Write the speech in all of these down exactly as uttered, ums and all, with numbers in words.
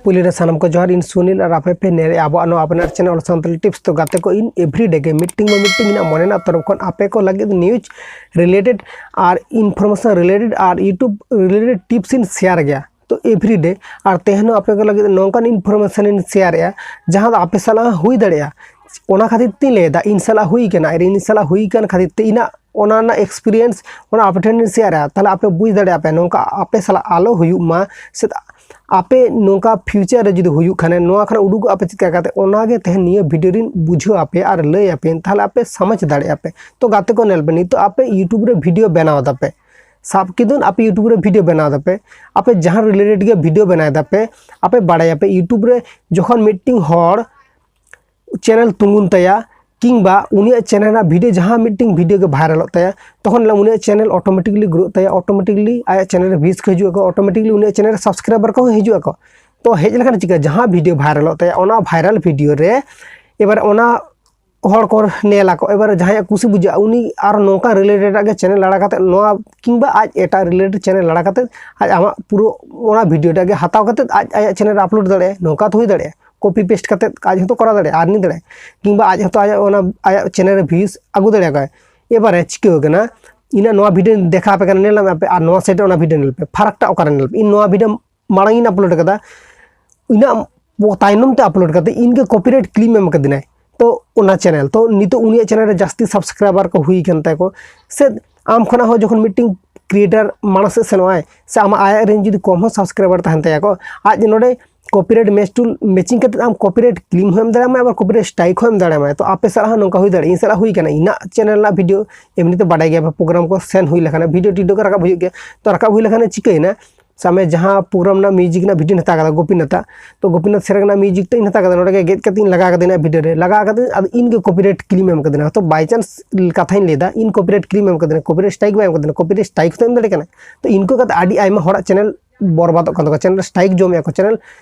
ᱯᱩᱭᱞᱩ ᱨᱮ ᱥᱟᱱᱟᱢ ᱠᱚ ᱡᱚᱦᱟᱨ, ᱤᱧ ᱥᱩᱱᱤᱞ ᱟᱨ ᱟᱯᱮ ᱯᱮ ᱧᱮᱞᱮᱫᱼᱟ ᱟᱵᱚᱣᱟᱜ ᱱᱚᱣᱟ ᱟᱯᱱᱟᱨ ᱪᱮᱱᱮᱞ ᱚᱞ ᱥᱟᱱᱛᱟᱲᱤ ᱴᱤᱯᱥ᱾ ᱛᱚ ᱜᱟᱛᱮ ᱠᱚ, ᱤᱧ ᱮᱵᱷᱨᱤᱰᱮ ᱜᱮ ᱢᱤᱫᱴᱤᱝ ᱵᱟ ᱢᱤᱫᱴᱤᱝ ᱤᱧᱟᱹᱜ ᱢᱚᱱᱮ ᱨᱮᱱᱟᱜ ᱛᱚᱨᱚᱯ ᱠᱷᱚᱱ ᱟᱯᱮ ᱠᱚ ᱞᱟᱹᱜᱤᱫ ᱱᱤᱭᱩᱡᱽ ᱨᱤᱞᱮᱴᱮᱰ ᱟᱨ ᱤᱱᱯᱷᱚᱨᱢᱮᱥᱚᱱ ᱨᱤᱞᱮᱴᱮᱰ ᱟᱨ ᱤᱭᱩᱴᱩᱵᱽ ᱨᱤᱞᱮᱴᱮᱰ ᱴᱤᱯᱥ ᱤᱧ ᱥᱮᱭᱟᱨ ᱜᱮᱭᱟ᱾ ᱛᱚ ᱮᱵᱷᱨᱤᱰᱮ ᱟᱨ ᱛᱮᱦᱮᱧ ᱦᱚᱸ ᱟᱯᱮ ᱠᱚ ᱞᱟᱹᱜᱤᱫ ᱱᱚᱝᱠᱟᱱ ᱤᱱᱯᱷᱚᱨᱢᱮᱥᱚᱱ ᱤᱧ ᱥᱮᱭᱟᱨᱮᱜᱼᱟ, ᱡᱟᱦᱟᱸ ᱫᱚ ᱟᱯᱮ ᱥᱟᱞᱟᱜ ᱦᱚᱸ ᱦᱩᱭ ᱫᱟᱲᱮᱭᱟᱜᱼᱟ᱾ ᱚᱱᱟ ᱠᱷᱟᱹᱛᱤᱨ ᱛᱤᱧ ᱞᱟᱹᱭᱫᱟ, ᱤᱧ ᱥᱟᱞᱟᱜ ᱦᱩᱭ ᱠᱟᱱᱟ ᱟᱨ ᱤᱧ ᱥᱟᱞᱟᱜ ᱦᱩᱭ ᱠᱟᱱ ᱠᱷᱟᱹᱛᱤᱨ ᱛᱮ ᱤᱧᱟᱹᱜ ᱚᱱᱟ ᱨᱮᱱᱟᱜ ᱮᱠᱥᱯᱤᱨᱤᱭᱮᱱᱥ ᱚᱱᱟ ᱟᱯᱮ ᱴᱷᱮᱱ ᱤᱧ ᱥᱮᱭᱟᱨᱟ᱾ ᱛᱟᱦᱞᱮ ᱟᱯᱮ ᱵᱩᱡᱽ ᱫᱟᱲᱮᱭᱟᱜᱼᱟ ᱯᱮ ᱱᱚᱝᱠᱟ ᱟᱯᱮ ᱥᱟᱞᱟᱜ ᱟᱞᱚ ᱦᱩᱭᱩᱜ ᱢᱟ, ᱥᱮ ᱟᱯᱮ ᱱᱚᱝᱠᱟ ᱯᱷᱤᱭᱩᱪᱟᱨ ᱨᱮ ᱡᱩᱫᱤ ᱦᱩᱭᱩᱜ ᱠᱷᱟᱱ ᱱᱚᱣᱟ ᱠᱷᱚᱱ ᱩᱰᱩᱠᱚᱜ ᱟᱯᱮ ᱪᱤᱠᱟ ᱠᱟᱛᱮ, ᱚᱱᱟᱜᱮ ᱛᱮᱦᱮᱧ ᱱᱤᱭᱟᱹ ᱵᱷᱤᱰᱤᱭᱳ ᱨᱤᱧ ᱵᱩᱡᱷᱟᱹᱣ ᱟᱯᱮᱭᱟ ᱟᱨ ᱞᱟᱹᱭ ᱟᱯᱮᱭᱟᱹᱧ, ᱛᱟᱦᱞᱮ ᱟᱯᱮ ᱥᱟᱢᱟᱡᱽ ᱫᱟᱲᱮᱭᱟᱜᱼᱟ ᱯᱮ᱾ ᱛᱚ ᱜᱟᱛᱮ ᱠᱚ ᱧᱮᱞ ᱯᱮ, ᱱᱤᱛᱚᱜ ᱟᱯᱮ ᱭᱩᱴᱩᱵᱽ ᱨᱮ ᱵᱷᱤᱰᱤᱭᱳ ᱵᱮᱱᱟᱣ ᱫᱟᱯᱮ, ᱥᱟᱵ ᱠᱮᱫᱩᱱ ᱟᱯᱮ ᱭᱩᱴᱩᱵᱽ ᱨᱮ ᱵᱷᱤᱰᱤᱭᱳ ᱵᱮᱱᱟᱣ ᱫᱟᱯᱮ, ᱟᱯᱮ ᱡᱟᱦᱟᱸ ᱨᱤᱞᱮᱴᱮᱰ ᱜᱮ ᱵᱷᱤᱰᱤᱭᱳ ᱵᱮᱱᱟᱣ ᱫᱟᱯᱮ, ᱟᱯᱮ ᱵᱟᱲᱟᱭᱟᱯᱮ ᱭᱩᱴᱩᱵᱽ ᱨᱮ ᱡᱚᱠᱷᱚᱱ ᱢᱤᱫᱴᱤᱝ ᱦᱚᱲ ᱪᱮᱱᱮᱞ ᱛᱩᱸᱜᱩᱱ ᱛᱟᱭᱟ, ᱠᱤᱝᱵᱟ ᱩᱱᱤᱭᱟᱜ ᱪᱮᱱᱮᱞ ᱨᱮᱱᱟᱜ ᱵᱷᱤᱰᱤᱭᱳ, ᱡᱟᱦᱟᱸ ᱢᱤᱫᱴᱤᱝ ᱵᱷᱤᱰᱤᱭᱳ ᱜᱮ ᱵᱷᱟᱭᱨᱟᱞᱚᱜ ᱛᱟᱭᱟ, ᱛᱚᱠᱷᱚᱱ ᱩᱱᱤᱭᱟᱜ ᱪᱮᱱᱮᱞ ᱚᱴᱳᱢᱮᱴᱤᱠᱞᱤ ᱜᱨᱳᱜ ᱛᱟᱭᱟ, ᱚᱴᱳᱢᱮᱴᱤᱠᱞᱤ ᱟᱭᱟᱜ ᱪᱮᱱᱮᱞ ᱨᱮ ᱵᱷᱤᱭᱩᱡᱽ ᱠᱚ ᱦᱤᱡᱩᱜ ᱟᱠᱚ, ᱚᱴᱳᱢᱮᱴᱤᱠᱞᱤ ᱩᱱᱤᱭᱟᱜ ᱪᱮᱱᱮᱞ ᱨᱮ ᱥᱟᱵᱥᱠᱨᱟᱭᱵᱟᱨ ᱠᱚᱦᱚᱸ ᱦᱤᱡᱩᱜ ᱟᱠᱚ᱾ ᱛᱚ ᱦᱮᱡ ᱞᱮᱠᱷᱟᱱ ᱪᱤᱠᱟ, ᱡᱟᱦᱟᱸ ᱵᱷᱤᱰᱤᱭᱳ ᱵᱷᱟᱭᱨᱟᱞᱚᱜ ᱛᱟᱭᱟ, ᱚᱱᱟ ᱵᱷᱟᱭᱨᱟᱞ ᱵᱷᱤᱰᱤᱭᱳ ᱨᱮ ᱮᱵᱟᱨ ᱚᱱᱟ ᱦᱚᱲ ᱠᱚ ᱧᱮᱞ ᱟᱠᱚ, ᱮᱵᱟᱨ ᱡᱟᱦᱟᱸᱭᱟᱜ ᱠᱩᱥᱤ ᱵᱩᱡᱷᱟᱹᱜᱼᱟ, ᱩᱱᱤ ᱟᱨ ᱱᱚᱝᱠᱟ ᱨᱤᱞᱮᱴᱮᱰ ᱟᱜ ᱜᱮ ᱪᱮᱱᱮᱞ ᱟᱲᱟᱜ ᱠᱟᱛᱮ ᱱᱚᱣᱟ, ᱠᱤᱝᱵᱟ ᱟᱡ ᱮᱴᱟᱜ ᱨᱤᱞᱮᱴᱮᱰ ᱪᱮᱱᱮᱞ ᱟᱲᱟᱜ ᱠᱟᱛᱮ ᱟᱡ ᱟᱢᱟᱜ ᱯᱩᱨᱟᱹ ᱚᱱᱟ ᱵᱷᱤᱰᱤᱭᱳ ᱴᱟᱜ ᱜᱮ ᱦᱟᱛᱟᱣ ᱠᱟᱛᱮ ᱟᱡ ᱟᱭᱟᱜ ᱪᱮᱱᱮᱞ ᱨᱮ ᱟᱯᱞᱳᱰ ᱫᱟᱲᱮᱭᱟᱜᱼᱟ᱾ ᱱᱚᱝᱠᱟ ᱛᱚ ᱦᱩᱭ ᱫᱟᱲᱮᱭᱟᱜᱼᱟ, ᱠᱚᱯᱤ ᱯᱮᱥᱴ ᱠᱟᱛᱮ ᱟᱡ ᱦᱚᱸᱛᱚ ᱠᱚᱨᱟᱣ ᱫᱟᱲᱮᱭᱟᱜᱼᱟ, ᱟᱨᱱᱤᱝ ᱫᱟᱲᱮᱭᱟᱜᱼᱟ᱾ ᱠᱤᱝᱵᱟ ᱟᱡ ᱦᱚᱸᱛᱚ ᱟᱭᱟᱜ ᱚᱱᱟ ᱟᱭᱟᱜ ᱪᱮᱱᱮᱞ ᱨᱮ ᱵᱷᱤᱭᱩᱡᱽ ᱟᱹᱜᱩ ᱫᱟᱲᱮᱭᱟᱜᱼᱟᱭ᱾ ᱮᱵᱟᱨᱮ ᱪᱤᱠᱟᱹᱣ ᱠᱟᱱᱟ, ᱤᱧᱟᱹᱜ ᱱᱚᱣᱟ ᱵᱷᱤᱰᱤᱭᱳ ᱫᱮᱠᱷᱟᱣ ᱟᱯᱮ ᱠᱟᱱᱟ, ᱧᱮᱞ ᱢᱮ ᱟᱯᱮ, ᱟᱨ ᱱᱚᱣᱟ ᱥᱟᱭᱤᱰ ᱨᱮ ᱚᱱᱟ ᱵᱷᱤᱰᱤᱭᱳ ᱧᱮᱞ ᱯᱮ, ᱯᱷᱟᱨᱟᱠ ᱴᱟᱜ ᱚᱠᱟᱨᱮ ᱧᱮᱞ ᱯᱮ? ᱤᱧ ᱱᱚᱣᱟ ᱵᱷᱤᱰᱤᱭᱳ ᱢᱟᱲᱟᱝ ᱤᱧ ᱟᱯᱞᱳᱰ ᱠᱟᱫᱟ, ᱤᱱᱟᱹᱜ ᱯᱚ-, ᱛᱟᱭᱱᱚᱢ ᱛᱮ ᱟᱯᱞᱳᱰ ᱠᱟᱛᱮ ᱤᱧ ᱜᱮ ᱠᱚᱯᱤᱨᱟᱭᱤᱴ ᱠᱞᱮᱢ ᱮᱢ ᱠᱟᱫᱤᱧᱟᱭ᱾ ᱛᱚ ᱚᱱᱟ ᱪᱮᱱᱮᱞ, ᱛᱚ ᱱᱤᱛᱚᱜ ᱩᱱᱤᱭᱟᱜ ᱪᱮᱱᱮᱞ ᱨᱮ ᱡᱟᱹᱥᱛᱤ ᱥᱟᱵᱥᱠᱨᱟᱭᱵᱟᱨ ᱠᱚ ᱦᱩᱭ ᱠᱟᱱ ᱛᱟᱭᱟ ᱠᱚ, ᱥᱮ ᱟᱢ ᱠᱷᱚᱱᱟᱜ ᱦᱚᱸ ᱡᱚᱠᱷᱚᱱ ᱢᱤᱫᱴᱤᱝ ᱠᱨᱤᱭᱮᱴᱟᱨ ᱢᱟᱲᱟᱝ ᱥᱮᱫ ᱥᱮᱱᱚᱜᱼᱟᱭ, ᱥᱮ ᱟᱢᱟᱜ ᱟᱭᱟᱜ ᱨᱮᱱ ᱡᱩᱫᱤ ᱠᱚᱢ ᱦᱚᱸ ᱥᱟᱵᱥᱠᱨᱟᱭᱵᱟᱨ ᱛᱟᱦᱮᱱ ᱛᱟᱭᱟ ᱠᱚ, ᱟᱡ ᱱᱚᱰᱮ ᱠᱚᱯᱤᱨᱟᱭᱤᱴ ᱢᱮᱪ ᱴᱩᱞ ᱢᱮᱪᱤᱝ ᱠᱟᱛᱮ ᱟᱢ ᱠᱚᱯᱤᱨᱟᱭᱤᱴ ᱠᱞᱮᱢ ᱦᱚᱸ ᱮᱢ ᱫᱟᱲᱮᱭᱟᱢᱟ, ᱟᱵᱟᱨ ᱠᱚᱯᱤᱨᱟᱭᱤᱴ ᱥᱴᱨᱟᱭᱤᱠ ᱦᱚᱸ ᱮᱢ ᱫᱟᱲᱮᱭᱟᱢᱟ᱾ ᱛᱚ ᱟᱯᱮ ᱥᱟᱞᱟᱜ ᱦᱚᱸ ᱱᱚᱝᱠᱟ ᱦᱩᱭ ᱫᱟᱲᱮᱭᱟᱜᱼᱟ, ᱤᱧ ᱥᱟᱞᱟᱜ ᱦᱩᱭ ᱠᱟᱱᱟ, ᱤᱧᱟᱹᱜ ᱪᱮᱱᱮᱞ ᱨᱮᱱᱟᱜ ᱵᱷᱤᱰᱤᱭᱳ, ᱮᱢᱱᱤ ᱛᱮ ᱵᱟᱰᱟᱭ ᱜᱮᱭᱟ ᱯᱮ, ᱯᱨᱳᱜᱨᱟᱢ ᱠᱚ ᱥᱮᱱ ᱦᱩᱭ ᱞᱮᱠᱷᱟᱱ ᱵᱷᱤᱰᱤᱭᱳ ᱴᱤᱰᱤᱭᱳ ᱠᱚ ᱨᱟᱠᱟᱵ ᱦᱩᱭᱩᱜ ᱜᱮᱭᱟ᱾ ᱛᱚ ᱨᱟᱠᱟᱵ ᱦᱩᱭ ᱞᱮᱠᱷᱟᱱ ᱪᱤᱠᱟᱹᱭᱮᱱᱟ, ᱥᱟᱵ ᱢᱮ ᱡᱟᱦᱟᱸ ᱯᱨᱳᱜᱨᱟᱢ ᱨᱮᱱᱟᱜ ᱢᱤᱭᱩᱡᱤᱠ ᱨᱮᱱᱟᱜ ᱵᱷᱤᱰᱤᱭᱳ ᱦᱟᱛᱟᱣ ᱠᱟᱫᱟ ᱜᱳᱯᱤᱱᱟᱛᱷ ᱟᱜ, ᱛᱚ ᱜᱳᱯᱤᱱᱟᱛᱷ ᱥᱮᱨᱮᱧ ᱨᱮᱱᱟᱜ ᱢᱤᱭᱩᱡᱤᱠ ᱛᱚ ᱤᱧ ᱦᱟᱛᱟᱣ ᱠᱟᱫᱟ, ᱱᱚᱰᱮ ᱜᱮ ᱜᱮᱫ ᱠᱟᱛᱮ ᱤᱧ ᱞᱟᱜᱟᱣ ᱠᱟᱫᱟ ᱤᱧᱟᱹᱜ ᱵᱷᱤᱰᱤᱭᱳ ᱨᱮ, ᱞᱟᱜᱟᱣ ᱠᱟᱛᱮ ᱟᱫᱚ ᱤᱧ ᱜᱮ ᱠᱚᱯᱤᱨᱟᱭᱤᱴ ᱠᱞᱮᱢ ᱮᱢ ᱠᱟᱫᱤᱧᱟ᱾ ᱛᱚ ᱵᱟᱭ ᱪᱟᱱᱥ ᱠᱟᱛᱷᱟᱧ ᱞᱟᱹᱭᱫᱟ, ᱤᱧ ᱠᱚᱯᱤᱨᱟᱭᱤᱴ ᱠᱞᱮᱢ ᱮᱢ ᱠᱟᱫᱤᱧᱟ, ᱠᱚᱯᱤᱨᱟᱭᱤᱴ ᱥᱴᱨᱟᱭᱤᱠ ᱵᱟᱭ ᱮᱢ ᱠᱟᱫᱤᱧᱟ, ᱠᱚᱯᱤᱨᱟᱭᱤᱴ ᱥᱴᱨᱟᱭᱤᱠ ᱦᱚᱸᱛᱚ ᱮᱢ ᱫᱟᱲᱮ ᱠᱟᱱᱟ᱾ ᱛᱚ ᱤᱱᱠᱩ ᱠᱟᱛᱮ ᱟᱹᱰᱤ ᱟᱭᱢᱟ ᱦᱚᱲᱟᱜ ᱪᱮᱱᱮᱞ ᱵᱚᱨᱵᱟᱫᱚᱜ ᱠᱟᱱ ᱛᱟᱠᱚᱣᱟ, ᱪᱮᱱᱮᱞ ᱥᱴᱨᱟᱭᱤᱠ ᱡᱚᱢᱮᱜᱼᱟ ᱠᱚ, ᱪᱮᱱᱮᱞ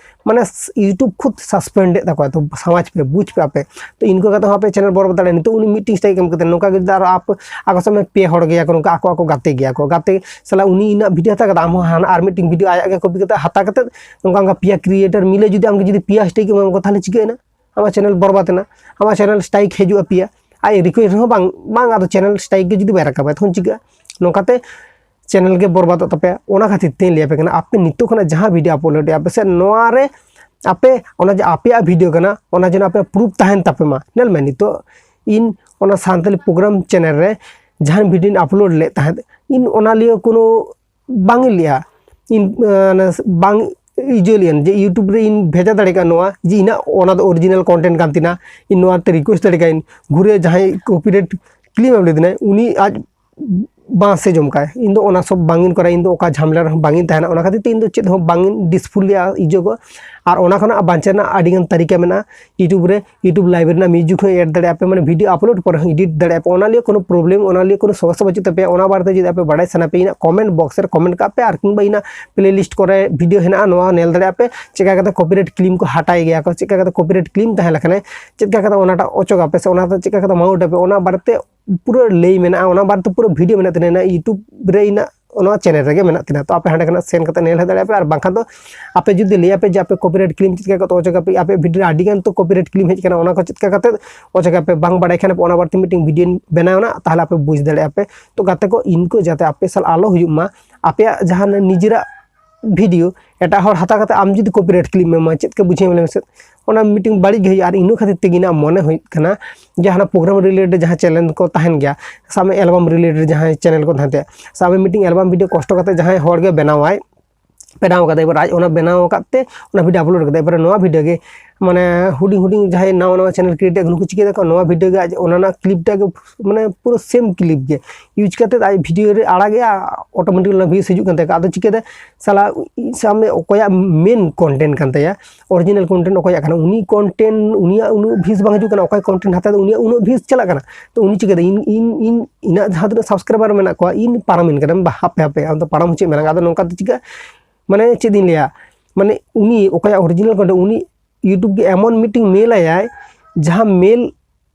ᱢᱟᱱᱮ YouTube ᱠᱷᱩᱫ ᱥᱟᱥᱯᱮᱱᱰ ᱮᱫ ᱛᱟᱠᱚᱣᱟ᱾ ᱛᱚ ᱥᱟᱢᱟᱡᱽ ᱯᱮ, ᱵᱩᱡᱽ ᱯᱮ ᱟᱯᱮ᱾ ᱛᱚ ᱤᱱᱠᱟᱹ ᱠᱟᱛᱮ ᱦᱚᱸ ᱟᱯᱮ ᱪᱮᱱᱮᱞ ᱵᱚᱨᱵᱟᱫ ᱫᱟᱲᱮᱭᱟᱜᱼᱟ᱾ ᱱᱤᱛᱚᱜ ᱩᱱᱤ ᱢᱤᱫᱴᱤᱡ ᱥᱴᱨᱟᱭᱤᱠ ᱮᱢ ᱠᱟᱛᱮ, ᱱᱚᱝᱠᱟ ᱜᱮ ᱡᱩᱫᱤ ᱟᱨᱚ ᱟᱯ-, ᱟᱠᱚ ᱥᱟᱢᱮ ᱯᱮ ᱦᱚᱲ ᱜᱮᱭᱟ ᱠᱚ, ᱱᱚᱝᱠᱟ ᱟᱠᱚ ᱟᱠᱚ ᱜᱟᱛᱮ ᱜᱮᱭᱟ ᱠᱚ, ᱜᱟᱛᱮ ᱥᱟᱞᱟᱜ ᱩᱱᱤ ᱤᱱᱟᱹᱜ ᱵᱷᱤᱰᱤᱭᱳ ᱦᱟᱛᱟᱣ ᱠᱟᱛᱮ, ᱟᱢ ᱦᱚᱸ ᱦᱟᱱᱟ ᱟᱨ ᱢᱤᱫᱴᱤᱝ ᱵᱷᱤᱰᱤᱭᱳ ᱟᱭᱟᱜ ᱜᱮ ᱠᱚᱯᱤ ᱠᱟᱛᱮ ᱦᱟᱛᱟᱣ ᱠᱟᱛᱮ, ᱱᱚᱝᱠᱟ ᱚᱱᱠᱟ ᱯᱮᱭᱟ ᱠᱨᱤᱭᱮᱴᱟᱨ ᱢᱤᱞᱮ ᱡᱩᱫᱤ ᱟᱢ ᱜᱮ ᱡᱩᱫᱤ ᱯᱮᱭᱟ ᱥᱴᱨᱟᱭᱤᱠ ᱮᱢ ᱮᱢᱟ ᱠᱚᱣᱟ, ᱛᱟᱦᱚᱞᱮ ᱪᱤᱠᱟᱹᱭᱮᱱᱟ? ᱟᱢᱟᱜ ᱪᱮᱱᱮᱞ ᱵᱚᱨᱵᱟᱫ ᱮᱱᱟ, ᱟᱢᱟᱜ ᱪᱮᱱᱮᱞ ᱥᱴᱨᱟᱭᱤᱠ ᱦᱤᱡᱩᱜᱼᱟ ᱯᱮᱭᱟ᱾ ᱟᱡ ᱨᱤᱠᱩᱭᱮᱥᱴ ᱨᱮᱦᱚᱸ ᱵᱟᱝ, ᱵᱟᱝ, ᱟᱫᱚ ᱪᱮᱱᱮᱞ ᱥᱴᱨᱟᱭᱤᱠ ᱜᱮ ᱡᱩᱫᱤ ᱵᱟᱭ ᱨᱟᱠᱟᱵᱟ, ᱛᱚᱠᱷᱚᱱ ᱪᱤᱠᱟᱹᱜᱼᱟ? ᱱᱚᱝᱠᱟᱛᱮ ᱪᱮᱱᱮᱞ ᱜᱮ ᱵᱚᱨᱵᱟᱫᱚᱜ ᱛᱟᱯᱮᱭᱟ᱾ ᱚᱱᱟ ᱠᱷᱟᱹᱛᱤᱨ ᱛᱮᱧ ᱞᱟᱹᱭ ᱟᱯᱮ ᱠᱟᱱᱟ, ᱟᱯᱮ ᱱᱤᱛᱚᱜ ᱠᱷᱚᱱᱟᱜ ᱡᱟᱦᱟᱸ ᱵᱷᱤᱰᱤᱭᱳ ᱟᱯᱞᱳᱰ ᱮᱫᱼᱟ ᱯᱮ ᱥᱮ, ᱱᱚᱣᱟ ᱨᱮ ᱟᱯᱮ ᱚᱱᱟ ᱡᱮ ᱟᱯᱮᱭᱟᱜ ᱵᱷᱤᱰᱤᱭᱳ ᱠᱟᱱᱟ, ᱚᱱᱟ ᱡᱮᱱᱚ ᱟᱯᱮᱭᱟᱜ ᱯᱨᱩᱯᱷ ᱛᱟᱦᱮᱱ ᱛᱟᱯᱮ ᱢᱟ᱾ ᱧᱮᱞ ᱢᱮ, ᱱᱤᱛᱚᱜ ᱤᱧ ᱚᱱᱟ ᱥᱟᱱᱛᱟᱞᱤ ᱯᱨᱳᱜᱨᱟᱢ ᱪᱮᱱᱮᱞ ᱨᱮ ᱡᱟᱦᱟᱸ ᱵᱷᱤᱰᱤᱭᱳᱧ ᱟᱯᱞᱳᱰ ᱞᱮᱫ ᱛᱟᱦᱮᱸᱫ, ᱤᱧ ᱚᱱᱟ ᱞᱤᱭᱟᱹ ᱠᱳᱱᱳ ᱵᱟᱝ ᱤᱧ ᱞᱟᱹᱭᱟ, ᱤᱧ, ᱟᱸ, ᱵᱟᱝ ᱤᱭᱟᱹ ᱞᱮᱭᱟᱹᱧ ᱡᱮ YouTube ᱨᱮ ᱤᱧ ᱵᱷᱮᱡᱟ ᱫᱟᱲᱮ ᱠᱟᱜᱼᱟ ᱱᱚᱣᱟ, ᱡᱮ ᱤᱧᱟᱹᱜ ᱚᱱᱟ ᱫᱚ ᱚᱨᱤᱡᱤᱱᱟᱞ ᱠᱚᱱᱴᱮᱱᱴ ᱠᱟᱱ ᱛᱤᱧᱟ, ᱤᱧ ᱱᱚᱣᱟ ᱛᱮ ᱨᱤᱠᱩᱭᱮᱥᱴ ᱫᱟᱲᱮ ᱠᱟᱜ ᱤᱧ᱾ ᱜᱷᱩᱨᱮ ᱡᱟᱦᱟᱸᱭ ᱠᱚᱯᱤᱨᱟᱭᱤᱴ ᱠᱞᱮᱢ ᱮᱢ ᱞᱮᱫᱤᱧᱟᱭ, ᱩᱱᱤ ᱟᱡ ᱵᱟᱝ ᱥᱮ ᱡᱚᱢ ᱠᱟᱭ᱾ ᱤᱧ ᱫᱚ ᱚᱱᱟ ᱥᱚᱵ ᱵᱟᱝ ᱤᱧ ᱠᱚᱨᱟᱣᱟ, ᱤᱧ ᱫᱚ ᱚᱠᱟ ᱡᱷᱟᱢᱮᱞᱟ ᱨᱮᱦᱚᱸ ᱵᱟᱝ ᱤᱧ ᱛᱟᱦᱮᱱᱟ᱾ ᱚᱱᱟ ᱠᱷᱟᱹᱛᱤᱨ ᱛᱮ ᱤᱧ ᱫᱚ ᱪᱮᱫ ᱦᱚᱸ ᱵᱟᱝ ᱤᱧ ᱰᱤᱥᱯᱩᱞ ᱞᱮᱜᱼᱟ ᱤᱡᱟᱹ ᱠᱚ᱾ ᱟᱨ ᱚᱱᱟ ᱠᱷᱚᱱᱟᱜ ᱵᱟᱧᱪᱟᱣ ᱨᱮᱱᱟᱜ ᱟᱹᱰᱤ ᱜᱟᱱ ᱛᱟᱹᱨᱤᱠᱟ ᱢᱮᱱᱟᱜᱼᱟ᱾ YouTube ᱨᱮ, YouTube Live ᱨᱮᱱᱟᱜ ᱢᱤᱭᱩᱡᱤᱠ ᱦᱚᱸ ᱮᱰ ᱫᱟᱲᱮᱭᱟᱜᱼᱟ ᱯᱮ, ᱢᱟᱱᱮ ᱵᱷᱤᱰᱤᱭᱳ ᱟᱯᱞᱳᱰ ᱯᱚᱨᱮ ᱦᱚᱸ ᱮᱰᱤᱴ ᱫᱟᱲᱮᱭᱟᱜᱼᱟ ᱯᱮ, ᱚᱱᱟ ᱞᱤᱭᱟᱹ ᱠᱳᱱᱳ ᱯᱨᱚᱵᱞᱮᱢ, ᱚᱱᱟ ᱞᱤᱭᱟᱹ ᱠᱳᱱᱳ ᱥᱚᱢᱚᱥᱥᱟ ᱵᱟᱹᱪᱩᱜ ᱛᱟᱯᱮᱭᱟ᱾ ᱚᱱᱟ ᱵᱟᱨᱮᱛᱮ ᱡᱩᱫᱤ ᱟᱯᱮ ᱵᱟᱲᱟᱭ ᱥᱟᱱᱟ ᱯᱮ, ᱤᱧᱟᱹᱜ ᱠᱚᱢᱮᱱᱴ ᱵᱚᱠᱥ ᱨᱮ ᱠᱚᱢᱮᱱᱴ ᱠᱟᱜ ᱯᱮ, ᱟᱨ ᱠᱤᱝᱵᱟ ᱤᱧᱟᱹᱜ ᱯᱞᱮ ᱞᱤᱥᱴ ᱠᱚᱨᱮ ᱵᱷᱤᱰᱤᱭᱳ ᱦᱮᱱᱟᱜᱼᱟ, ᱱᱚᱣᱟ ᱧᱮᱞ ᱫᱟᱲᱮᱭᱟᱜᱼᱟ ᱯᱮ, ᱪᱮᱠᱟ ᱠᱟᱛᱮ ᱠᱚᱯᱤᱨᱟᱭᱤᱴ ᱠᱞᱮᱢ ᱠᱚ ᱦᱟᱴᱟᱭ ᱜᱮᱭᱟ ᱠᱚ, ᱪᱮᱠᱟ ᱠᱟᱛᱮ ᱠᱚᱯᱤᱨᱟᱭᱤᱴ ᱠᱞᱮᱢ ᱛᱟᱦᱮᱸ ᱞᱮᱠᱷᱟᱱ ᱪᱮᱫ ᱞᱮᱠᱟ ᱠᱟᱛᱮ ᱚᱱᱟᱴᱟᱜ ᱚᱪᱚᱜ ᱟᱯᱮ ᱥᱮ ᱚᱱᱟ ᱫᱚ ᱪᱮᱫ ᱞᱮᱠᱟ ᱠᱟᱛᱮ ᱢᱟᱣᱩᱱᱴ ᱟᱯᱮ, ᱚᱱᱟ ᱵᱟᱨᱮᱛᱮ ᱯᱩᱨᱟᱹ ᱞᱟᱹᱭ ᱢᱮᱱᱟᱜᱼᱟ, ᱚᱱᱟ ᱵᱟᱨᱮᱛᱮ ᱯᱩᱨᱟᱹ ᱵᱷᱤᱰᱤᱭᱳ ᱢᱮᱱᱟᱜ ᱛᱤᱧᱟ ᱤᱧᱟᱹᱜ YouTube ᱨᱮ, ᱤᱧᱟᱹᱜ ᱚᱱᱟ ᱪᱮᱱᱮᱞ ᱨᱮᱜᱮ ᱢᱮᱱᱟᱜ ᱛᱤᱧᱟ᱾ ᱛᱚ ᱟᱯᱮ ᱦᱟᱸᱰᱮ ᱠᱷᱚᱱᱟᱜ ᱥᱮᱱ ᱠᱟᱛᱮ ᱧᱮᱞ ᱦᱮᱡ ᱫᱟᱲᱮᱭᱟᱜᱼᱟ ᱯᱮ᱾ ᱟᱨ ᱵᱟᱝᱠᱷᱟᱱ ᱫᱚ ᱟᱯᱮ ᱡᱩᱫᱤ ᱞᱟᱹᱭ ᱟᱯᱮ ᱡᱮ ᱟᱯᱮ ᱠᱚᱯᱤᱨᱟᱭᱤᱴ ᱠᱞᱮᱢ ᱪᱮᱫ ᱞᱮᱠᱟ ᱠᱟᱛᱮ ᱚᱪᱚᱜ ᱟᱯᱮ, ᱟᱯᱮ ᱵᱷᱤᱰᱤᱭᱳ ᱨᱮ ᱟᱹᱰᱤ ᱜᱟᱱ ᱛᱚ ᱠᱚᱯᱤᱨᱟᱭᱤᱴ ᱠᱞᱮᱢ ᱦᱮᱡ ᱟᱠᱟᱱᱟ, ᱚᱱᱟ ᱠᱚ ᱪᱮᱫ ᱞᱮᱠᱟ ᱠᱟᱛᱮ ᱚᱪᱚᱜ ᱟᱯᱮ ᱵᱟᱝ ᱵᱟᱲᱟᱭ ᱠᱷᱟᱱ ᱚᱱᱟ ᱵᱟᱨᱮᱛᱮ ᱢᱤᱫᱴᱮᱱ ᱵᱷᱤᱰᱤᱭᱳ ᱵᱮᱱᱟᱣ ᱮᱱᱟ, ᱛᱟᱦᱚᱞᱮ ᱟᱯᱮ ᱵᱩᱡᱽ ᱫᱟᱲᱮᱭᱟᱜᱼᱟ ᱯᱮ᱾ ᱛᱚ ᱜᱟᱛᱮ ᱠᱚ, ᱤᱱᱠᱟᱹ ᱡᱟᱛᱮ ᱟᱯᱮ ᱥᱟᱞᱟᱜ ᱟᱞᱚ ᱦᱩᱭᱩᱜ ᱢᱟ, ᱟᱯᱮᱭᱟᱜ ᱡᱟᱦᱟᱸ ᱱᱤᱡᱮᱨᱟᱜ ᱵᱷᱤᱰᱤᱭᱳ ᱮᱴᱟᱜ ᱦᱚᱲ ᱦᱟᱛᱟᱣ ᱠᱟᱛᱮ ᱟᱢ ᱡᱩᱫᱤ ᱠᱚᱯᱤᱨᱟᱭᱤᱴ ᱠᱞᱮᱢ ᱮᱢᱟ, ᱪᱮᱫ ᱠᱟ ᱵᱩᱡᱷᱟᱹᱣ ᱢᱮ ᱥᱮ? ᱚᱱᱟ ᱢᱤᱫᱴᱮᱱ ᱵᱟᱹᱲᱤᱡ ᱜᱮ ᱦᱩᱭᱩᱜᱼᱟ᱾ ᱟᱨ ᱤᱱᱟᱹ ᱠᱷᱟᱹᱛᱤᱨ ᱛᱮᱜᱮ ᱱᱟᱜ ᱢᱚᱱᱮ ᱦᱩᱭᱩᱜ ᱠᱟᱱᱟ ᱡᱟᱦᱟᱱᱟᱜ ᱯᱨᱳᱜᱨᱟᱢ ᱨᱤᱞᱮᱴᱮᱰ ᱡᱟᱦᱟᱸ ᱪᱮᱱᱮᱞ ᱠᱚ ᱛᱟᱦᱮᱱ ᱜᱮᱭᱟ, ᱥᱟᱵ ᱢᱮ ᱮᱞᱵᱟᱢ ᱨᱤᱞᱮᱴᱮᱰ ᱡᱟᱦᱟᱸᱭ ᱪᱮᱱᱮᱞ ᱠᱚ ᱛᱟᱦᱮᱱ ᱛᱟᱭᱟ, ᱥᱟᱵ ᱢᱮ ᱢᱤᱫᱴᱮᱱ ᱮᱞᱵᱟᱢ ᱵᱷᱤᱰᱤᱭᱳ ᱠᱚᱥᱴᱚ ᱠᱟᱛᱮ ᱡᱟᱦᱟᱸᱭ ᱦᱚᱲ ᱜᱮ ᱵᱮᱱᱟᱣᱟᱭ, ᱵᱮᱱᱟᱣ ᱠᱟᱫᱟ, ᱮᱵᱟᱨ ᱟᱡ ᱚᱱᱟ ᱵᱮᱱᱟᱣ ᱟᱠᱟᱫ ᱛᱮ ᱚᱱᱟ ᱵᱷᱤᱰᱤᱭᱳ ᱟᱯᱞᱳᱰ ᱠᱟᱫᱟ᱾ ᱮᱵᱟᱨ ᱱᱚᱣᱟ ᱵᱷᱤᱰᱤᱭᱳ ᱜᱮ ᱢᱟᱱᱮ ᱦᱩᱰᱤᱧ ᱦᱩᱰᱤᱧ ᱡᱟᱦᱟᱸᱭ ᱱᱟᱣᱟ ᱱᱟᱣᱟ ᱪᱮᱱᱮᱞ ᱠᱨᱤᱭᱮᱴ ᱱᱩᱠᱩ ᱪᱤᱠᱟᱹᱭ ᱫᱟᱠᱚ, ᱱᱚᱣᱟ ᱵᱷᱤᱰᱤᱭᱳ ᱜᱮ ᱟᱡ ᱚᱱᱟ ᱨᱮᱱᱟᱜ ᱠᱞᱤᱯ ᱴᱟᱜ ᱜᱮ ᱢᱟᱱᱮ ᱯᱩᱨᱟᱹ ᱥᱮᱢ ᱠᱞᱤᱯ ᱜᱮ ᱤᱭᱩᱡᱽ ᱠᱟᱛᱮ ᱟᱡ ᱵᱷᱤᱰᱤᱭᱳ ᱨᱮ ᱟᱲᱟᱜᱮᱜᱼᱟ᱾ ᱚᱴᱳᱢᱮᱴᱤᱠ ᱚᱱᱟ ᱵᱷᱤᱭᱩᱡᱽ ᱦᱤᱡᱩᱜ ᱠᱟᱱ ᱛᱟᱭᱟ᱾ ᱟᱫᱚ ᱪᱤᱠᱟᱹᱛᱮ ᱥᱟᱞᱟ ᱥᱟᱵ ᱢᱮ ᱚᱠᱚᱭᱟᱜ ᱢᱮᱱ ᱠᱚᱱᱴᱮᱱᱴ ᱠᱟᱱ ᱛᱟᱭᱟ, ᱚᱨᱤᱡᱤᱱᱟᱞ ᱠᱚᱱᱴᱮᱱᱴ ᱚᱠᱚᱭᱟᱜ ᱠᱟᱱᱟ, ᱩᱱᱤ ᱠᱚᱱᱴᱮᱱᱴ ᱩᱱᱤᱭᱟᱜ ᱩᱱᱟᱹᱜ ᱵᱷᱤᱭᱩᱡᱽ ᱵᱟᱝ ᱦᱤᱡᱩᱜ ᱠᱟᱱᱟ, ᱚᱠᱚᱭ ᱠᱚᱱᱴᱮᱱᱴ ᱦᱟᱛᱟᱣ ᱫᱟ ᱩᱱᱤᱭᱟᱜ ᱩᱱᱟᱹᱜ ᱵᱷᱤᱭᱩᱡᱽ ᱪᱟᱞᱟᱜ ᱠᱟᱱᱟ᱾ ᱛᱚ ᱩᱱᱤ ᱪᱤᱠᱟᱹᱛᱮ ᱤᱧ ᱤᱧ ᱤᱧ ᱤᱧᱟᱹᱜ ᱡᱟᱦᱟᱸ ᱛᱤᱱᱟᱹᱜ ᱥᱟᱵᱥᱠᱨᱟᱭᱵᱟᱨ ᱢᱮᱱᱟᱜ ᱠᱚᱣᱟ, ᱤᱧ ᱯᱟᱨᱚᱢᱮᱱ ᱠᱟᱱᱟ, ᱵᱟ ᱦᱟᱯᱮ ᱦᱟᱯᱮ ᱟᱢ ᱫᱚ ᱯᱟᱨᱚᱢ ᱦᱚᱪᱚᱭ ᱢᱮ ᱞᱟᱝ᱾ ᱟᱫᱚ ᱱᱚᱝᱠᱟ ᱛᱮ ᱪᱤᱠᱟᱹ ᱢᱟᱱᱮ ᱪᱮᱫ ᱤᱧ ᱞᱟᱹᱭᱟ, ᱢᱟᱱᱮ ᱩᱱᱤ ᱚᱠᱚᱭᱟᱜ ᱚᱨᱤᱡᱤᱱᱟᱞ ᱠᱟᱱᱟ ᱩᱱᱤ YouTube ᱜᱮ ᱮᱢᱚᱱ ᱢᱤᱫᱴᱤᱝ ᱢᱮᱞ ᱟᱭᱟᱭ, ᱡᱟᱦᱟᱸ ᱢᱮᱞ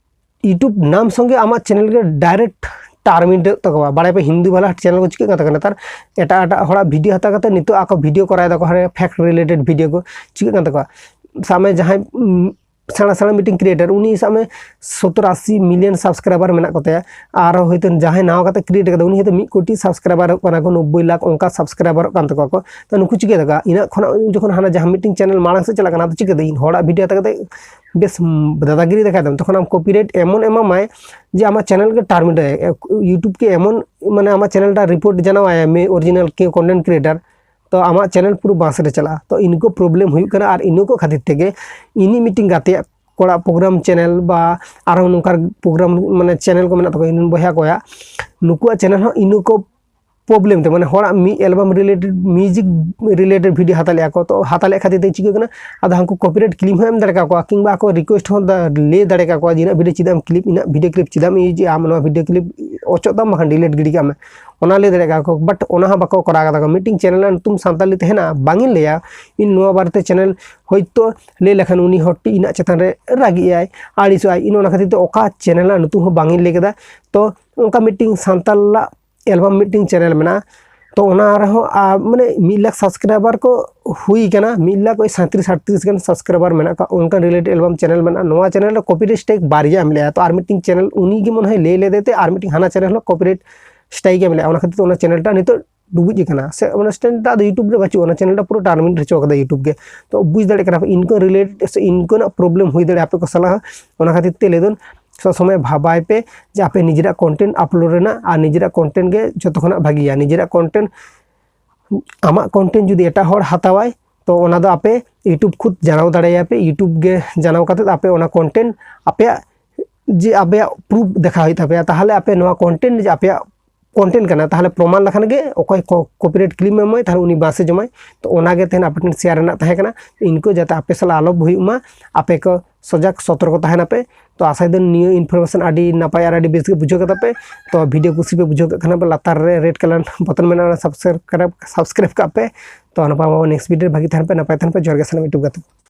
YouTube ᱱᱟᱢ ᱥᱚᱸᱜᱮ ᱟᱢᱟᱜ ᱪᱮᱱᱮᱞ ᱜᱮ ᱰᱟᱭᱨᱮᱠᱴ ᱴᱟᱨᱢᱤᱱᱮᱴ ᱛᱟᱠᱚᱣᱟ᱾ ᱵᱟᱲᱟᱭ ᱯᱮ ᱦᱤᱱᱫᱩ ᱵᱟᱞᱟ ᱪᱮᱱᱮᱞ ᱠᱚ ᱪᱤᱠᱟᱹᱜ ᱠᱟᱱ ᱛᱟᱠᱚᱣᱟ ᱱᱮᱛᱟᱨ, ᱮᱴᱟᱜ ᱮᱴᱟᱜ ᱦᱚᱲᱟᱜ ᱵᱷᱤᱰᱤᱭᱳ ᱦᱟᱛᱟᱣ ᱠᱟᱛᱮ ᱱᱤᱛᱚᱜ ᱟᱠᱚ ᱵᱷᱤᱰᱤᱭᱳ ᱠᱚᱨᱟᱣ ᱫᱟᱠᱚ, ᱦᱟᱱᱮ ᱯᱷᱮᱠᱴ ᱨᱤᱞᱮᱴᱮᱰ ᱵᱷᱤᱰᱤᱭᱳ ᱠᱚ ᱪᱤᱠᱟᱹᱜ ᱠᱟᱱ ᱛᱟᱠᱚᱣᱟ᱾ ᱥᱟᱵ ᱢᱮ ᱡᱟᱦᱟᱸᱭ ᱩᱢ, ᱥᱮᱬᱟ ᱥᱮᱬᱟ ᱢᱤᱫᱴᱤᱝ ᱠᱨᱤᱭᱮᱴᱟᱨ, ᱩᱱᱤ ᱥᱟᱵ ᱢᱮ ᱥᱚᱛᱛᱚᱨ ᱟᱥᱤ ᱢᱤᱞᱤᱭᱚᱱ ᱥᱟᱵᱥᱠᱨᱟᱭᱵᱟᱨ ᱢᱮᱱᱟᱜ ᱠᱚᱛᱟᱭᱟ, ᱟᱨ ᱦᱚᱭᱛᱳ ᱡᱟᱦᱟᱸᱭ ᱱᱟᱣᱟ ᱠᱟᱛᱮ ᱠᱨᱤᱭᱮᱴ ᱠᱟᱫᱟ ᱩᱱᱤ ᱦᱚᱭᱛᱳ ᱢᱤᱫ ᱠᱳᱴᱤ ᱥᱟᱵᱥᱠᱨᱟᱭᱵᱟᱨᱚᱜ ᱠᱟᱱᱟ ᱠᱚ, ᱱᱚᱵᱵᱳᱭ ᱞᱟᱠᱷ ᱚᱱᱠᱟ ᱥᱟᱵᱥᱠᱨᱟᱭᱵᱟᱨᱚᱜ ᱠᱟᱱ ᱛᱟᱠᱚᱣᱟ ᱠᱚ᱾ ᱛᱚ ᱱᱩᱠᱩ ᱪᱤᱠᱟᱹᱭ ᱫᱟᱠᱚ? ᱤᱱᱟᱹᱜ ᱠᱷᱚᱱᱟᱜ ᱡᱚᱠᱷᱚᱱ ᱦᱟᱱᱟ ᱡᱟᱦᱟᱸ ᱢᱤᱫᱴᱤᱝ ᱪᱮᱱᱮᱞ ᱢᱟᱲᱟᱝ ᱥᱮᱫ ᱪᱟᱞᱟᱜ ᱠᱟᱱᱟ, ᱟᱫᱚ ᱪᱤᱠᱟᱹᱛᱮ ᱤᱧ ᱦᱚᱲᱟᱜ ᱵᱷᱤᱰᱤᱭᱳ ᱦᱟᱛᱟᱣ ᱠᱟᱛᱮ ᱵᱮᱥ ᱫᱟᱫᱟᱜᱤᱨᱤ ᱫᱮᱠᱷᱟᱭ ᱫᱟᱢ, ᱛᱚᱠᱷᱚᱱ ᱟᱢ ᱠᱚᱯᱤᱨᱟᱭᱤᱴ ᱮᱢᱚᱱ ᱮᱢᱟᱢᱟᱭ ᱡᱮ ᱟᱢᱟᱜ ᱪᱮᱱᱮᱞ ᱜᱮ ᱴᱟᱨᱢᱤᱱᱮᱴ᱾ YouTube ᱜᱮ ᱮᱢᱚᱱ ᱢᱟᱱᱮ ᱟᱢᱟᱜ ᱪᱮᱱᱮᱞ ᱴᱟ ᱨᱤᱯᱳᱨᱴ ᱡᱟᱱᱟᱣᱟᱭ ᱢᱮ ᱚᱨᱤᱡᱤᱱᱟᱞ ᱠᱮ ᱠᱚᱱᱴᱮᱱᱴ ᱠᱨᱤᱭᱮᱴᱟᱨ, ᱛᱚ ᱟᱢᱟᱜ ᱪᱮᱱᱮᱞ ᱯᱩᱨᱟᱹ ᱵᱟᱸᱥ ᱨᱮ ᱪᱟᱞᱟᱜᱼᱟ᱾ ᱛᱚ ᱤᱱᱟᱹ ᱠᱚ ᱯᱨᱚᱵᱞᱮᱢ ᱦᱩᱭᱩᱜ ᱠᱟᱱᱟ, ᱟᱨ ᱤᱱᱟᱹ ᱠᱚ ᱠᱷᱟᱹᱛᱤᱨ ᱛᱮᱜᱮ ᱤᱧᱤᱡ ᱢᱤᱫᱴᱤᱝ ᱜᱟᱛᱮᱭᱟᱜ ᱠᱚᱲᱟ ᱯᱨᱳᱜᱨᱟᱢ ᱪᱮᱱᱮᱞ ᱵᱟ ᱟᱨᱦᱚᱸ ᱱᱚᱝᱠᱟ ᱯᱨᱳᱜᱨᱟᱢ ᱢᱟᱱᱮ ᱪᱮᱱᱮᱞ ᱠᱚ ᱢᱮᱱᱟᱜ ᱛᱟᱠᱚᱣᱟ, ᱤᱧ ᱨᱮᱱ ᱵᱚᱭᱦᱟ ᱠᱚᱭᱟᱜ, ᱱᱩᱠᱩᱣᱟᱜ ᱪᱮᱱᱮᱞ ᱦᱚᱸ ᱤᱱᱟᱹ ᱠᱚ ᱯᱨᱚᱵᱞᱮᱢ ᱛᱮ, ᱢᱟᱱᱮ ᱦᱚᱲᱟᱜ ᱢᱤᱫ album related, music related video ᱦᱟᱛᱟᱣ ᱞᱮᱜᱼᱟ ᱠᱚ᱾ ᱛᱚ ᱦᱟᱛᱟᱣ ᱞᱮᱫ ᱠᱷᱟᱹᱛᱤᱨ ᱛᱮ ᱪᱤᱠᱟᱹᱜ ᱠᱟᱱᱟ, ᱟᱫᱚ ᱦᱟᱱᱠᱩ ᱠᱚᱯᱤᱨᱟᱭᱤᱴ ᱠᱞᱮᱢ ᱦᱚᱸ ᱮᱢ ᱫᱟᱲᱮ ᱠᱟᱠᱚᱣᱟ, ᱠᱤᱝᱵᱟ ᱟᱠᱚ ᱨᱤᱠᱩᱭᱮᱥᱴ ᱦᱚᱸ ᱫᱟ- ᱞᱟᱹᱭ ᱫᱟᱲᱮ ᱠᱟᱠᱚᱣᱟ ᱡᱮ ᱤᱱᱟᱹᱜ ᱵᱷᱤᱰᱤᱭᱳ ᱪᱮᱫᱟᱜ ᱮᱢ ᱠᱞᱤᱯ, ᱤᱱᱟᱹᱜ ᱵᱷᱤᱰᱤᱭᱳ ᱠᱞᱤᱯ ᱪᱮᱫᱟᱜ ᱮᱢ ᱤᱭᱩᱡᱮᱜᱼᱟ, ᱟᱢ ᱱᱚᱣᱟ ᱵᱷᱤᱰᱤᱭᱳ ᱠᱞᱤᱯ ᱚᱪᱚᱜ ᱛᱟᱢ, ᱵᱟᱠᱷᱟᱱ ᱰᱤᱞᱤᱴ ᱜᱤᱰᱤ ᱠᱟᱜ ᱢᱮ, ᱚᱱᱟ ᱞᱟᱹᱭ ᱫᱟᱲᱮ ᱠᱟᱠᱚᱣᱟ᱾ ᱵᱟᱴ ᱚᱱᱟ ᱦᱚᱸ ᱵᱟᱠᱚ ᱠᱚᱨᱟᱣ ᱠᱟᱫᱟ ᱠᱚ᱾ ᱢᱤᱫᱴᱤᱝ ᱪᱮᱱᱮᱞ ᱨᱮᱱᱟᱜ ᱧᱩᱛᱩᱢ ᱥᱟᱱᱛᱟᱞᱤ ᱛᱟᱦᱮᱱᱟ, ᱵᱟᱝ ᱤᱧ ᱞᱟᱹᱭᱟ ᱤᱧ ᱱᱚᱣᱟ ᱵᱟᱨᱮᱛᱮ ᱪᱮᱱᱮᱞ, ᱦᱚᱭᱛᱳ ᱞᱟᱹᱭ ᱞᱮᱠᱷᱟᱱ ᱩᱱᱤ ᱦᱚᱲ ᱴᱤᱡ ᱤᱧᱟᱹᱜ ᱪᱮᱛᱟᱱ ᱨᱮ ᱨᱟᱹᱜᱤᱜ ᱟᱭ, ᱟᱹᱲᱤᱥᱚᱜ ᱟᱭ, ᱤᱧ ᱚᱱᱟ ᱠᱷᱟᱹᱛᱤᱨ ᱛᱮ ᱚᱠᱟ ᱪᱮᱱᱮᱞ ᱨᱮᱱᱟᱜ ᱧᱩᱛᱩᱢ ᱦᱚᱸ ᱵᱟᱝ ᱤᱧ ᱞᱟᱹᱭ ᱠᱮᱫᱟ᱾ ᱛᱚ ᱚᱱᱠᱟ ᱢᱤᱫᱴᱤᱝ ᱥᱟᱱᱛᱟᱞᱟᱜ ᱮᱞᱵᱟᱢ ᱢᱤᱫᱴᱤᱝ ᱪᱮᱱᱮᱞ ᱢᱮᱱᱟᱜᱼᱟ᱾ ᱛᱚ ᱚᱱᱟ ᱨᱮᱦᱚᱸ ᱟ, ᱢᱟᱱᱮ ᱢᱤᱫ ᱞᱟᱠᱷ ᱥᱟᱵᱥᱠᱨᱟᱭᱵᱟᱨ ᱠᱚ ᱦᱩᱭ ᱠᱟᱱᱟ, ᱢᱤᱫ ᱞᱟᱠᱷ ᱳᱭ ᱥᱟᱸᱭᱛᱨᱤᱥ ᱟᱴᱛᱨᱤᱥ ᱜᱟᱱ ᱥᱟᱵᱥᱠᱨᱟᱭᱵᱟᱨ ᱢᱮᱱᱟᱜ ᱠᱚᱣᱟ, ᱚᱱᱠᱟᱱ ᱨᱤᱞᱮᱴᱮᱰ ᱮᱞᱵᱟᱢ ᱪᱮᱱᱮᱞ ᱢᱮᱱᱟᱜᱼᱟ᱾ ᱱᱚᱣᱟ ᱪᱮᱱᱮᱞ ᱨᱮ ᱠᱚᱯᱤᱨᱟᱭᱤᱴ ᱥᱴᱨᱟᱭᱤᱠ ᱵᱟᱨᱭᱟ ᱮᱢ ᱞᱮᱜᱼᱟ᱾ ᱛᱚ ᱟᱨ ᱢᱤᱫᱴᱤᱝ ᱪᱮᱱᱮᱞ ᱩᱱᱤ ᱜᱮ ᱢᱚᱱᱮ ᱦᱚᱭ ᱞᱟᱹᱭ ᱞᱮᱫᱮ ᱛᱮ ᱟᱨ ᱢᱤᱫᱴᱤᱝ ᱦᱟᱱᱟ ᱪᱮᱱᱮᱞ ᱦᱚᱸ ᱠᱚᱯᱤᱨᱟᱭᱤᱴ ᱥᱴᱨᱟᱭᱤᱠ ᱮᱢ ᱞᱮᱜᱼᱟ᱾ ᱚᱱᱟ ᱠᱷᱟᱹᱛᱤᱨ ᱛᱮ ᱚᱱᱟ ᱪᱮᱱᱮᱞ ᱴᱟᱜ ᱱᱤᱛᱚᱜ ᱰᱩᱵᱩᱡ ᱟᱠᱟᱱᱟ, ᱥᱮ ᱚᱱᱟ ᱪᱮᱱᱮᱞ ᱴᱟᱜ ᱫᱚ YouTube ᱨᱮ ᱵᱟᱹᱪᱩᱜᱼᱟ, ᱚᱱᱟ ᱪᱮᱱᱮᱞ ᱴᱟᱜ ᱯᱩᱨᱟᱹ ᱴᱟᱨᱢᱤᱱᱮᱴ ᱦᱚᱪᱚ ᱠᱟᱫᱟ YouTube ᱜᱮ᱾ ᱛᱚ ᱵᱩᱡᱽ ᱫᱟᱲᱮᱭᱟᱜ ᱠᱟᱱᱟ ᱯᱮ, ᱤᱱᱠᱟᱹ ᱨᱤᱞᱮᱴᱮᱰ ᱥᱮ ᱤᱱᱠᱟᱹᱱᱟᱜ ᱯᱨᱚᱵᱞᱮᱢ ᱦᱩᱭ ᱫᱟᱲᱮᱭᱟᱜᱼᱟ ᱟᱯᱮ ᱠᱚ ᱥᱟᱞᱟᱜ ᱦᱚᱸ᱾ ᱚᱱᱟ ᱠᱷᱟᱹᱛᱤᱨ ᱛᱮ ᱞᱟᱹᱭ ᱫᱚ ᱥᱚᱵ ᱥᱚᱢᱚᱭ ᱵᱷᱟᱵᱟᱭ ᱯᱮ ᱡᱮ ᱟᱯᱮ ᱱᱤᱡᱮᱨᱟᱜ ᱠᱚᱱᱴᱮᱱᱴ ᱟᱯᱞᱳᱰ ᱨᱮᱱᱟᱜ, ᱟᱨ ᱱᱤᱡᱮᱨᱟᱜ ᱠᱚᱱᱴᱮᱱᱴ ᱜᱮ ᱡᱚᱛᱚ ᱠᱷᱚᱱᱟᱜ ᱵᱷᱟᱹᱜᱤᱭᱟ᱾ ᱱᱤᱡᱮᱨᱟᱜ ᱠᱚᱱᱴᱮᱱᱴ, ᱟᱢᱟᱜ ᱠᱚᱱᱴᱮᱱᱴ ᱡᱩᱫᱤ ᱮᱴᱟᱜ ᱦᱚᱲ ᱦᱟᱛᱟᱣᱟᱭ, ᱛᱚ ᱚᱱᱟ ᱫᱚ ᱟᱯᱮ YouTube ᱠᱷᱩᱫ ᱡᱟᱱᱟᱣ ᱫᱟᱲᱮᱭᱟᱯᱮ᱾ YouTube ᱜᱮ ᱡᱟᱱᱟᱣ ᱠᱟᱛᱮᱫ ᱟᱯᱮ ᱚᱱᱟ ᱠᱚᱱᱴᱮᱱᱴ ᱟᱯᱮᱭᱟᱜ ᱡᱮ ᱟᱯᱮᱭᱟᱜ ᱯᱨᱩᱯᱷ ᱫᱮᱠᱷᱟᱣ ᱦᱩᱭᱩᱜ ᱛᱟᱯᱮᱭᱟ, ᱛᱟᱦᱚᱞᱮ ᱟᱯᱮ ᱱᱚᱣᱟ ᱠᱚᱱᱴᱮᱱᱴ ᱡᱮ ᱟᱯᱮᱭᱟᱜ content ᱠᱟᱱᱟ, ᱛᱟᱦᱚᱞᱮ ᱯᱨᱚᱢᱟᱱ ᱞᱮᱠᱷᱟᱱ ᱜᱮ ᱚᱠᱚᱭ copyright claim ᱮᱢᱟᱭ, ᱛᱟᱦᱚᱞᱮ ᱩᱱᱤ ᱵᱟᱥᱮ ᱡᱚᱢᱟᱭ᱾ ᱛᱚ ᱚᱱᱟᱜᱮ ᱛᱮᱦᱮᱧ ᱟᱯᱮ ᱴᱷᱮᱱ share ᱨᱮᱱᱟᱜ ᱛᱟᱦᱮᱸ ᱠᱟᱱᱟ᱾ ᱤᱱᱠᱩ ᱡᱟᱛᱮ ᱟᱯᱮ ᱥᱟᱞᱟᱜ ᱟᱞᱚ ᱦᱩᱭᱩᱜ ᱢᱟ, ᱟᱯᱮ ᱠᱚ ᱥᱚᱡᱟᱜᱽ ᱥᱚᱛᱚᱨᱠᱚ ᱛᱟᱦᱮᱱᱟᱯᱮ᱾ ᱛᱚ ᱟᱥᱟᱭ ᱫᱟᱹᱧ ᱱᱤᱭᱟᱹ information ᱟᱹᱰᱤ ᱱᱟᱯᱟᱭ ᱟᱨ ᱟᱹᱰᱤ ᱵᱮᱥ ᱜᱮ ᱵᱩᱡᱷᱟᱹᱣ ᱠᱟᱫᱟ ᱯᱮ᱾ ᱛᱚ video ᱠᱩᱥᱤ ᱯᱮ ᱵᱩᱡᱷᱟᱹᱣ ᱠᱟᱜ ᱠᱷᱟᱱ ᱯᱮ, ᱞᱟᱛᱟᱨ ᱨᱮ red colour button ᱢᱮᱱᱟᱜᱼᱟ, ᱚᱱᱟ subscribe subscribe ᱠᱟᱜ ᱯᱮ᱾ ᱛᱚ ᱱᱟᱯᱟᱭ ᱢᱟ next video ᱨᱮ ᱵᱷᱟᱜᱤ ᱛᱟᱦᱮᱱ ᱯᱮ, ᱱᱟᱯᱟᱭ ᱛᱟᱦᱮᱱ ᱯᱮ᱾ ᱡᱚᱦᱟᱨ ᱜᱮ ᱥᱟᱱᱟᱢ YouTube ᱜᱟᱛᱮ ᱠᱚ᱾